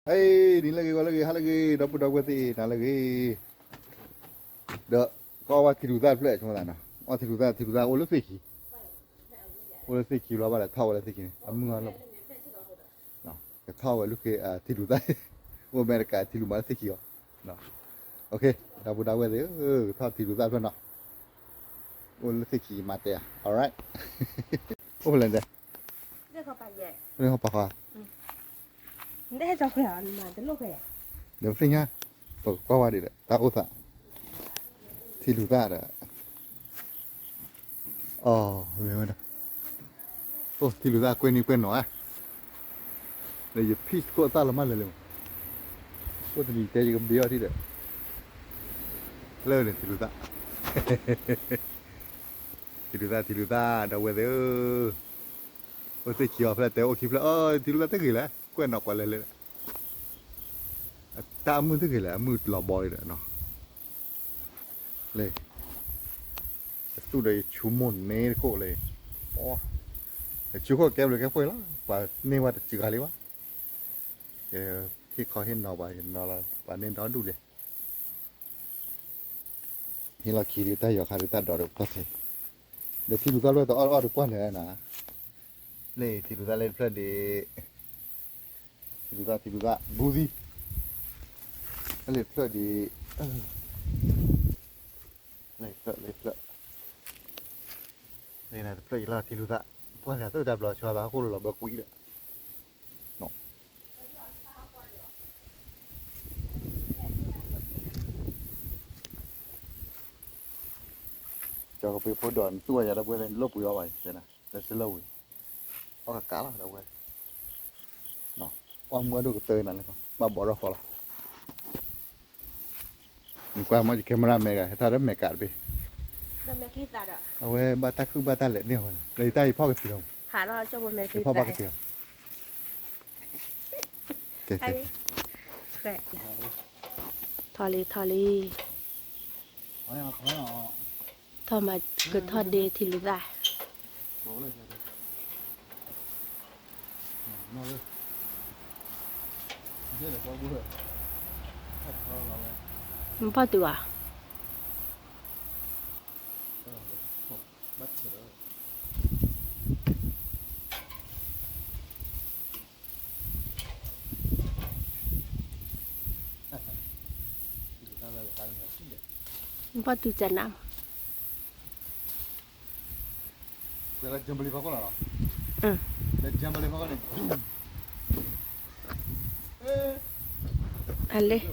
ဟဲ နံၤလၢအဂ့ၤ ဂီၤလၢအဂ့ၤ ဟါလၢအဂ့ၤ ဒီပုၢ်ဒီဝဲၢ်သ့ၣ် နၤလၢအဂ့ၤ, ဒီး ကအီၣ်ဘၣ်ထံလူၤသၣ်တဖျၢၣ် ဆိကမိၣ်သးနီၤ, အီၣ်ထံလူၤသၣ် ထံလူၤသၣ်အိၣ်လၢသ့ၣ်ခံ, အိၣ်လၢသ့ၣ်ခံဘျီဘၣ်ဒီး ထီၣ်ဝဲလၢသ့ၣ်ခံန့ၣ် အမုၢ်အလီၢ် ကထီၣ်ဝဲလၢ ထံလူၤသၣ်, အိၣ်အမဲရကၤထံလူၤမၤလၢသ့ၣ်ခံအီၤ, ဒီပုၢ်ဒီဝဲၢ်သ့ၣ်ဧၢ, ကထီၣ်ထံလူၤသၣ်ဖျၢၣ်နီၤ, အိၣ်လၢသ့ၣ်ခံမၤတဲဧါ, alright, အိၣ်ဖဲလဲၣ်ဒဲး, ဟီၣ်ပာ်ဃီ, ဒီးပသ့ၣ်ညါ, ပကကွၢ်ဝဲဒ်ဒီး တၢ်အိၣ်သး, ထံလူၤသၣ်ဒီး, အီၤ, မ့ၢ်ဝဲဒၣ်, အိၣ်ထံလူၤသၣ်ကွဲၢ်နံၣ်ကွဲၢ်နီၤဧါ, ဒီးယ peace ကိးသၣ်လီၤမးလၢာ်လၢာ်, အိၣ်တနံၤတဲယကဘ့အီၤထံဒီး, လၢန့ၣ်ထံလူၤသၣ်, ထံလူၤသၣ် ထံလူၤသၣ် ဒီပုၢ်ဝဲၢ်သ့ၣ်ဧၢ, အိၣ်သ့ၣ်ခံအီၤဖျၢၣ်တဲအိၣ်ခံဖျၢၣ် အီၤ ထံလူၤသၣ်တဂ့ၤလဲၣ် ကွဲၢ်နီၤကွၢ်လဲၣ်လဲၣ်, တၢ်အမုၢ်တဂ့ၤလဲၣ် အမုၢ်လီၤဘီလံဒီးနီၤ, လၢ ယသူၣ်ဒီးယဆူမိၢ်န့ၣ်တခိၣ်လၢ, ယဆူခိၣ်ကဲဘျုးကဲဖှိၣ်လီၤ ပှၤန့ၢ်ဝဲတစှၤလံဘၣ်, ယဟ့ၣ်ခီဟ့ၣ်နီၤပှၤ ယနီၤလီၤ ပှၤန့ၢ်ဒီဒူၣ်လံ, ဟ့ၣ်လီၤခံဒုးတၢ်ယီၤခါဒုးတၢ်ဒိးဒီးပှၢ်သ့, ဒီးထံလူၤသၣ်ဖျၢၣ်တအီၣ်အီၣ်ဒုးပှၢ်လဲၣ်နၤ, လၢထံလူၤသၣ်လၢတဖျၢၣ်ဒံး ထံလူၤသၣ် ထံလူၤသၣ် ဘူးသံ, လၢတဖျၢၣ်ဒံး, လၢတဖျၢၣ် လၢတဖျၢၣ်, လၢတဖျၢၣ်အံၤလီၤ ထံလူၤသၣ်, ပှၢ်လၢသုတၢ်ဘျီဆှါဘၣ် ဟီၣ်ခိၣ်လီၤဘၢကွံာ်ဒီး, ကၠီကပ့ၤဖိဒိးနသူၣ်ဝဲယၤဒီပုၢ်ဝဲၢ် နလိၣ်ပှ့ၤအီၣ်ဘၣ်, လၢစလၢဝံၤ, အီၣ်ကကးလီၤဒီပုၢ်ဝဲၢ်, အီၣ်မူအဒိၣ်ကတၢၢ်နၤလၢ, ဘၣ်ဘီထီၣ်ဃီလီၤ, နကွၢ်မ့ၢ်ယ camera man ဂၤ ဟဲထီၣ်ဒီးမဲာ်ကးတဘ့ၣ်, အဝဲဘၣ်တၢ်ခုၣ်ဘၣ်တၢ်လဲၤန့ၢ်အီၤ, လၢယတၢ်ယဖီၣ်ကသံလီၤ, ဖီၣ်ဘၣ်ကသံလီၤ, ထီၣ်လံ ထီၣ်လံ, ထီၣ်မးကထီၣ်ဒ့ထံလူၤသၣ်, မ့ၢ်ပီၢ်တုၤဧါ ဘီၣ်တူၢ်စၢနးမး, အလဲၣ်, မ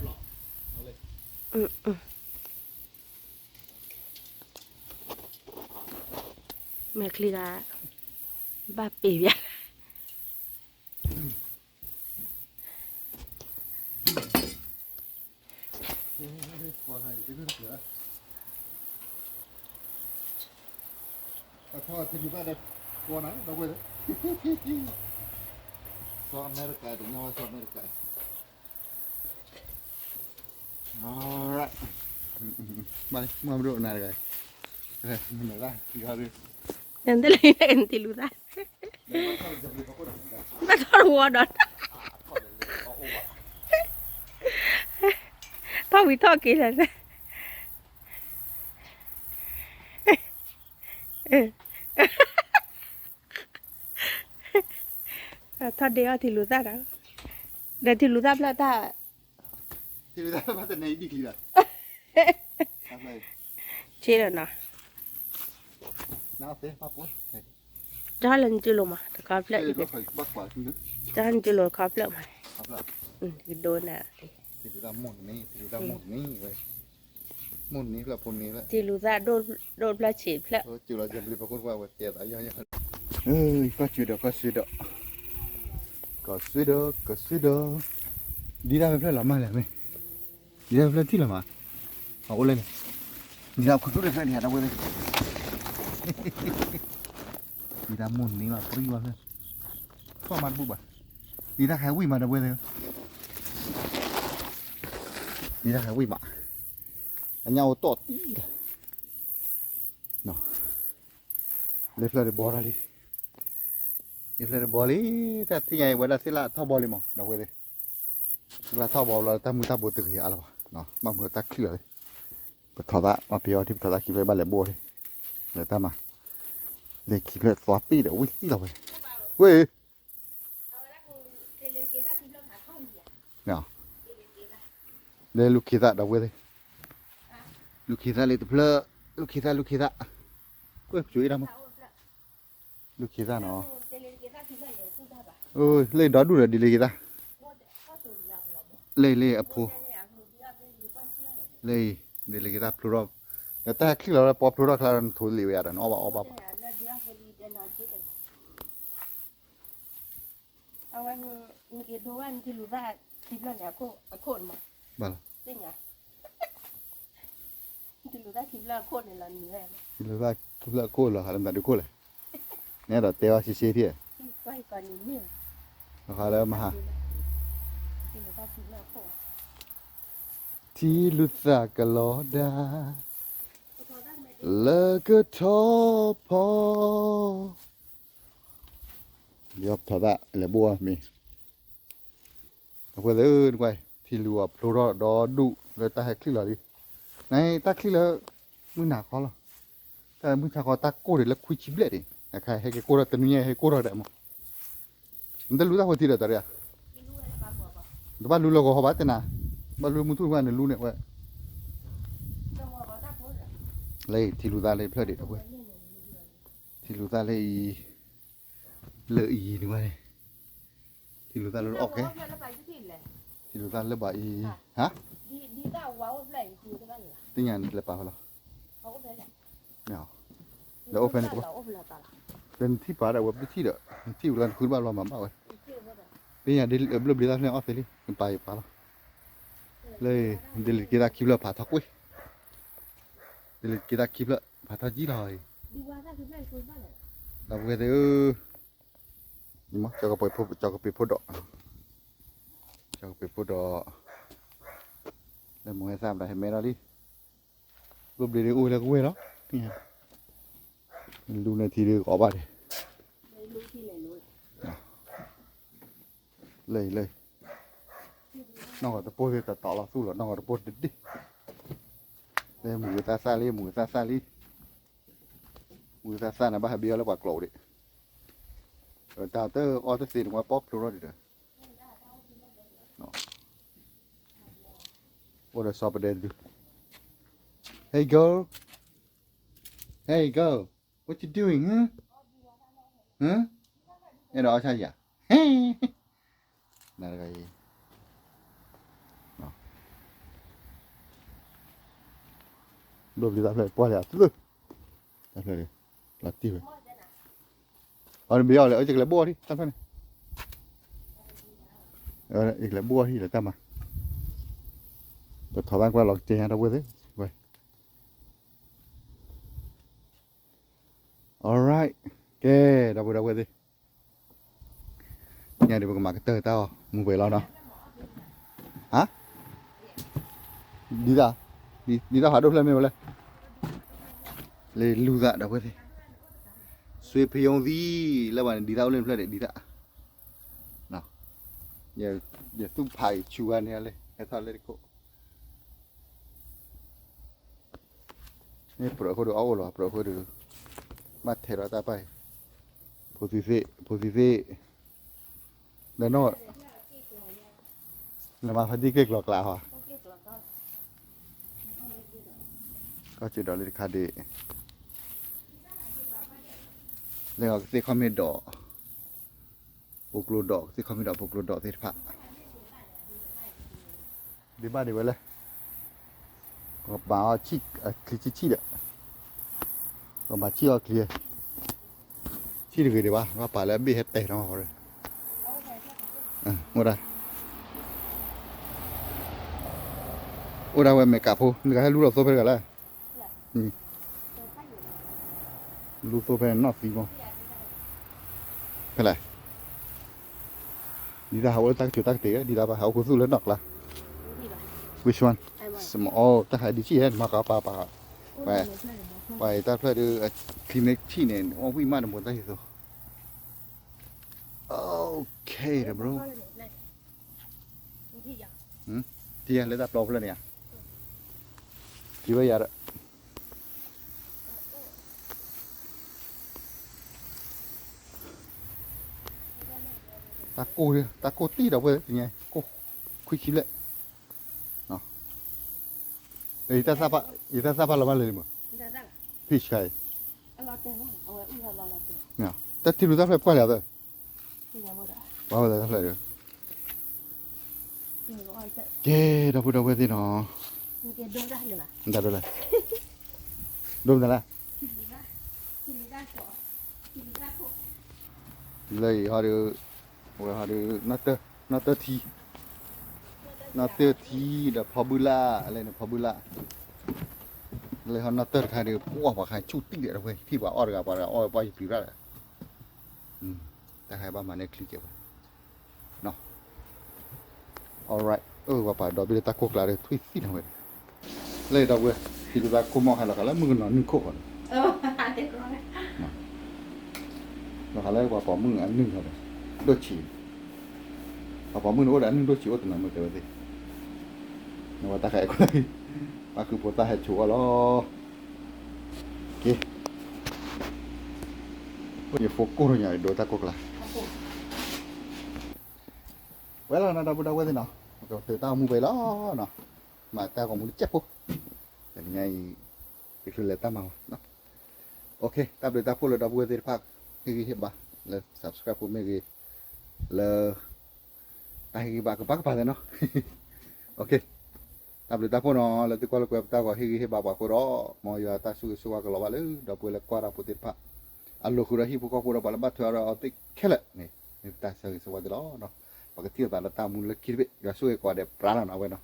ဲာ်ချံဂၤ, ဘၣ်ပ့ၤဘၣ် အထီၣ်ထံဒုးဘၣ်ဒီး ကီနၤ ဒီပုၢ်ဝဲၢ်, စီၤအမဲရကၤ တညီဝဲစီၤအမဲရကၤ, alright, ဘၣ်လံ မ့ၢ်မဒိၣ်နၤတဂၤ, နမဲာ်ဘၣ် ထံဂီၤဒုး, နတလၢနထံလူၤသၣ်, ဘၣ်ထီၣ်တဝီဒီး ထီၣ်ဝံၤထီၣ်က့ၤလၢာ်, ထီၣ်ဒ့အီၣ်ထံလူၤသၣ်ဒီး, ဒီးထံလူၤသၣ်ဖျၢၣ်တၢ်, ဆ့လီၤနီၤ, တၢ်လၢနကၠူလိာ်မး တခီဖျၢၣ်, တၢ်နကၠူလိာ်တခီဖျၢၣ်မး, ကဒိနၤ, ထံလူၤသၣ်ဒိၣ်တဖျၢၣ်ဆံးတဖျၢၣ်, ကီၢ်စူဒီး ကီၢ်စူဒီး, ကီၢ်စူဒီး, ဒ်တၢ်ဖဲဖျၢၣ်လီၤမးလဲၣ်မ့ၢ်, ဒ်တၢ်ဖဲဖျၢၣ်ထံၣ်လီၤမး, အအိၣ်လဲၣ်န့ၣ်, ဒ်တၢ်ခူသူၣ်တဖျၢၣ်န့ၣ် ဒီပုၢ်ဝဲၢ်, ဒ်တၢ်မိၢ်န့ၢ်လီၤ ပြံဝဲဖျၢၣ်, ဖီၣ်မးတဘူၣ်ဘၣ်, ဒ်တၢ်ဟဲဝံၣ်မး ဒီပုၢ်ဝဲၢ်, ဒ်တၢ်ဟဲဝံၣ်မး, အညၣ်အိၣ်တီၢ်တံၢ်လီၤ လၢဖျၢၣ်တဘီထီၣ်လံ, လၢဖျၢၣ်တဘီလံ, တၢ်သ့ၣ်ညါအံၤ ဝဲဒၣ်သ့ၣ်လၢအထီၣ်ဘီလံမး ဒီပုၢ်ဝဲၢ်သ့ၣ်, လၢထီၣ်ဘီဘျီ တၢ်မုၢ်တၢ်ဘိတဂ့ၤအါလၢၤဘၣ်, ဘၣ်မုာ်တၢ်ချံၣ်လီၤလံ, ပထီၣ်သၣ် မ့ၢ်ပယီၤထံၣ် ပထီၣ်သၣ်ခံဖျၢၣ်ဘၣ်လဲၤဘိၣ်လံ, လဲၤတၢ်မၤ, လဲၤခံဖျၢၣ်သွါပ့ၣ်ဒီး ဝံၣ်သံလီၤဝဲ, ဝဲ လၢလူၤခ့သၣ်ဒီပုၢ်ဝဲၢ်သ့ၣ်, လူၤခ့သၣ်လၢတဖျၢၣ်, လူၤခ့သၣ် လူၤခ့သၣ်, ဝဲၢ်ပကၠိအ့ၣ်တၢ်မး, လူၤခ့သၣ်နီၤ, လၢဒီဒူၣ်ဒီးဒ်လၢခ့သၣ်, လၢလၢအဖိ, လၢအံၤ, ဒ်လၢခ့သၣ်ဖျိထီၣ်, ဒီးတၢ်ဟဲချံၣ်လီၤလၢပီဖျိထီၣ်ချါဒီးနထိးလံာ်ဝဲယၤဒီးနအီၣ်ဘၣ်အီၣ်ဘၣ်ဘၣ် အဝဲနက့ၤဒိဝဲနထံလူၤသၣ်ခံဖျၢၣ်န့ၣ် အခိၣ်န့ၣ်မး, ဘၣ်လီၤ, ထံလူၤသၣ်ခံဖျၢၣ်အခိၣ်န့ၣ်လီၤနံၤဝဲ, ထံလူၤသၣ်ခံဖျၢၣ်အခိၣ်လီၤ ဟးလၢမတၤဒုခိၣ်လဲၣ်, နဲဒိးတဲဝဲရှဲရှဲထံၣ်, ဟးလၢမဟါ, ထံလူၤသၣ်ကလီၤဒၣ်, လၢကထီၣ်ဖီ ယီၤပထီၣ်သၣ်လဲၤဘိၣ်မ့ၢ်, အဃိသ့ၣ်ဧၢ နကွၢ် ထံလူၤအဖျိထီၣ်ဒီဒူၣ်လၢတၢ်ဟဲချံၣ်လီၤလံ, နတၢ်ချံၣ်လၢ မုၢ်နၤခီလီၤ, တၢ်မုၢ်ဆါခီတၢ်ကိၢ်ဒံးလၢခွံဆံဘျဲၣ်ဒံး အခါဟဲက့ၤကိၢ်ထီၣ်တနွံညါဟဲကိၢ်ထီၣ်ဒံးမး, နတလူၤတၢ်ဖိထံဒီးတၢ်ဒံးဧါ, နတဘၣ်လူၤလၢဂီၤဟီဘၣ်တဲနၤ, ဘၣ်လူၤမုၢ်ထူၣ်နကွၢ်နလူၤန့ၣ်ဝဲ, လၢထံလူၤသၣ်လၢဖျၢၣ်ဒံးတဝဲ, ထံလူၤသၣ်လၢအံၤ လၢအံၤန့ၣ်ဝဲန့ၣ်, ထံလူၤသၣ်လၢအီၣ်ကဲ, ထံလူၤသၣ်လၢဘၣ်အံၤ, ဟါ, သ့ၣ်ညါနလဲၤပာ်ဖဲလီၤ, လဲၤအိၣ်ဖဲန့ၣ်ကဘၣ်, လၢနထံၣ်ပာ်ဒၣ်ဝဲပတထံၣ်ဒီး နထံၣ်ဝဲလီၤနဃုဘၣ်လီၤမၤဘၣ်ဝဲ, သ့ၣ်ညါဒ်ဘျီဘျီသၣ်ဖဲန့ၣ်အီၣ်သ့လံ နပာ်ယပာ်လီၤ, လၢ ဒ်လၢက့သၣ်ခံဖျၢၣ်ဖးထီၣ်ကွံာ်, ဒ်လၢက့သၣ်ခံဖျၢၣ်ဖးထီၣ်ကံလီၤအံၤ, ဒီပုၢ်ဝဲၢ်သ့ၣ်ဧၢ, ကပ့ၤဖိဒီး, ကပ့ၤဖိဒီး, လၢမိၢ်ဟဲသၣ်မတၤဟဲမဲထီၣ်လံ, ဘျိဘျ့ဒ်အိၣ်လၢကဝဲၢ်လီၤ, လူၤန့ၢ်ထံဒ်ကအီၣ်ဘၣ်ဒံး, လၢအံၤလၢအံၤ, နီၢ်ဂီၤတပိၢ်သ့ၣ်တတီၤလီၤသူၣ်လီၤ နီၢ်ဂီၤတပိၢ်တဒ့ၣ်, လၢမုၢ်ဂ့ၤသၣ်သၣ်လံ မုၢ်ဂ့ၤသၣ်သၣ်လံ, မုၢ်ဂ့ၤသၣ်သၣ်န့ၣ် ဘၣ်ဟဲဘ့အီၤလၢပှၤကျိးဒံး, တၢ်တအီၣ်တသ့န့ၣ် ဝဲပီဖျိထီၣ်ဒံးဒီး, အိၣ်ဒီးစီၤပဒဲတဒု, Hey girl, hey girl, what you doing, huh? Huh? အဲၣ်ဒိးအီၣ်ဆၣ်ယၤ, နတဂၤအံၤ, ဘျိဘျ့တၢ်ဖျၢၣ်ပှၢ်လၢအသု, တၢ်ဖျၢၣ်လီၤတံၢ်ဝဲ, အီၤတဘ့ၣ်အီၤလဲၣ် အကလဲၤဘိၣ်အီၤထံ တၢ်ဖျၢၣ်န့ၣ်, ယကလဲၤဘိၣ်အီၤထံလၢတၢ်မၤ, ပထီၣ်ဘၣ်ကွၢ်လီၤကတဲညါတဝဲသ့ၣ်, ဝဲ alright, ကဲ, ဒီပုၢ်ဒီဝဲၢ်သ့ၣ်, ညါဒ်ပကမၤကတၢၢ်တၢ်အီၣ်မူဝဲလီၤနီၤ, ဟါ, ဒ်တၢ်, ဒ်တၢ်ဖးဒိၣ်ဖျၢၣ်မ့ၢ်ဝဲလဲၣ်, လၢလူၤသးဒီပုၢ်ဝဲၢ်သ့ၣ်, စွ့ဖယိသံ, လၢဘၣ်န့ၣ် ဒ်တၢ်အိၣ်လၢဖျၢၣ်န့ၣ် ဒ်တၢ်, ယသူၣ်ဖးအံၤဆူဝဲန့ၣ်လၢ ဟဲထီၣ်လၢတခိၣ် မ့ၢ်ပြၢးအဃိဒီးအီၣ်အိၣ်လီၤ ပြၢးအဃိဒီး, ဘၣ်ထဲးဒီးတၢ်ပာ်အံၤ, ဖိသံသ့ၣ် ဖိသံသ့ၣ်, ဒီးနီၢ်, နမၤဖါတံၢ်က့ၢ်ကျီၤကျးဟီ, ကီၢ်စ့ဒီးလၢတခါဒ့ၣ်, လၢအကသ့ၣ်ခီၣ်မ့ၢ်ဒီး, ဖိကျိဒီး ကသ့ၣ်ခီၣ်မ့ၢ်ဒီးဖိကျိဒီးသ့ၣ်တဖၣ် ဒ်ဘၣ်ဒ်ဝဲလဲၣ်, ကပာ်အီၤချံဆံၣ်ဒီး, ကမၤဆံၣ်အီၤချံ, ဆံၣ်တဂ့ၤဒံးဘၣ် ဘၣ်ပာ်လၢအဘ့ၣ်ဟဲတဲာ်ထီၣ်ဃီဒီး, အိၣ်ဒၣ်, အိၣ်ဒၣ်ဝဲမဲာ်ကးဖိ နတဂၤဟဲလူလီၤသိဖဲတဂၤလဲၣ် လူသိဖဲနီၢ်သံမး, ဖဲလဲၣ်, ဒ်တၢ်ဟးအိၣ်လၢတၢ်ကတိၤတၢ်ကတ့ၢ် ဒ်တၢ်ဘၣ်ဟးအိၣ်ခူသူၣ်လၢနီၢ်ကျါ, which one, small, တၢ်ဟးဒံးဆံၣ်ဟဲ မၤကပာ်ပာ်, ပှၤအံၤတၢ်ဖျၢၣ်ဒီး အချံမ့ၢ်ဆံၣ်န့ၣ် အီၣ်ဝံၣ်မးတမိၢ်တၢ်ဟံးသိ, okay bro. ထံၣ်ယၤလၢတၢ်ပျီဖျၢၣ်န့ၣ်ဧါ, ထံၣ်ဝဲယၤဒီး တၢ်ကိၢ်, တၢ်ကိၢ်တံၢ်ဒီးဝဲတညါ, ကိၢ်ခွံဆံဘျဲၣ်, ယတၢ်သၣ်ဖးလၢလံမး, ဖံၣ်ဆါအံၤ, တၢ်ထံလူၤတၢ်ဖျၢၣ်ပှၢ်လၢသၢ, ပှၢ်ဝဲလၢတၢ်ဖျၢၣ်ဒီး ကဲ, ဒီပုၢ်ဒီဝဲၢ်သ့ၣ်နီၤ, ဒိၣ်မတၤလဲၣ်, ဒိၣ်မတၤလဲၣ်, လၢအံၤဟီဒီး, အဝဲဟီဒီး, နီၢ်တၢၢ်ထံ, နီၢ်တၢၢ်ထံဒီးဖီဘုလၢ်, အလဲန့ၣ်ဖီဘုလၢ်, လၢဟီနီၢ်တၢၢ်တခါဒီး ပှၢ်ပှၤခါဆူၣ်တံၢ်ဒီးတဝဲ ထံၣ်ပှၤအီၣ်တဂၤ ပှၤတဂၤအီၣ်ဝဲပှၢ်ယပျံၤရၣ်ဒီး တၢ်ခါဘၣ်မၤန့ၢ်ချံကဲးဝဲ, alright, အၢ ပှၤပာ်ဒီဘ့ၣ်လၢတၢ်ကိၢ်ကျါဒီး ထွံၣ်သံၣ်ထီၣ်ဝဲ, လၢဒီပုၢ်ဝဲၢ်, ဖံလူၤသၣ်ခိၣ်မီၢ်ဟဲလီၤဃာ်လၢမုၣ်ကနီၤနုၢ်ခိၣ်ဃီန့ၣ်, လီၤဃာ်လၢပှၤပိာ်မုၣ်အနုၢ်ဃီဒီး, ဒိၣ်ဆံး, ပှၤပိာ်မုၣ်န့ၣ်အိၣ်ဒီးအနုၢ်ဒိၣ်ဆံးအိၣ်တနီၤမ့ၢ်တဲဝဲသ့ၣ်, နဝဲတၢ်ခါအံၤ, ပှၤဃုဖိသၣ်ဟဲဆိးအီၣ်လီၤ က့, ယဖိကိၢ်ထီၣ်ညါဒိးတၢ်ကိၢ်ကျါ, ဝဲလီၤနီၤဒီပုၢ်ဒီဝဲၢ်သ့ၣ်နီၤ, ကတၢၢ်တၢ်ဂီၤမူဖဲအံၤလီၤနီၤ, မၤတၢ်ဂီၤမူတစဲးဖိ, တနံၤညါအံၤ, တချုးလဲၤတၢ်မၤဘၣ်, တၢ်ဘျုးတၢ်ဖှိၣ်လၢဒီပုၢ်ဝဲၢ်သ့ၣ်တဖၣ်, ဟ့ၣ်ဂံၢ်ဟ့ၣ်ဘါ, လၢ subscribe ဖိမ့ၢ်ဂ့ၤ, လၢ တၢ်ဟ့ၣ်ဂံၢ်ဘါကဘၣ်ကဘၣ်သ့ၣ်နီၤ, တၢ်ဘျုးတၢ်ဖှိၣ်နီၤ လၢသုကွၢ်လိာ်ကွဲပတၢ်ဂီၤ ဟ့ၣ်ဂံၢ်ဟ့ၣ်ဘါပှၤအဃိဒီး, မ်ယွၤတၢ်ဆိၣ်ဂ့ၤဆိၣ်ဝါကလီၤဘၣ်လၢ ဒီပုၢ်ဝဲၢ်လၢကွၢ်တၢ်ဖိသ့ၣ်တဖၣ်, အလီၢ်ဃုာ်ဒီးဟံၣ်ဖိဃီဖိဒီးပှၤလၢဘၣ်ထွဲအီၤဒီးအီၤသ့ၣ်ခဲလၢာ်န့ၣ်, မ့ၢ်ပတၢ်ဆၢဂ့ၤဆၢဝါသ့ၣ်လီၤ, ပကထံၣ်လိာ်သးလၢတၢ်မူလၢခံတဘ့ၣ်, ယွၤဆိၣ်ဂ့ၤကိးဂၤဒဲးပြးလီၤနီၤ အဝဲနီၤ,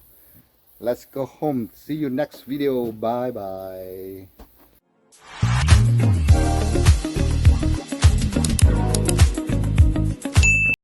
Let's go home, see you next video, bye bye.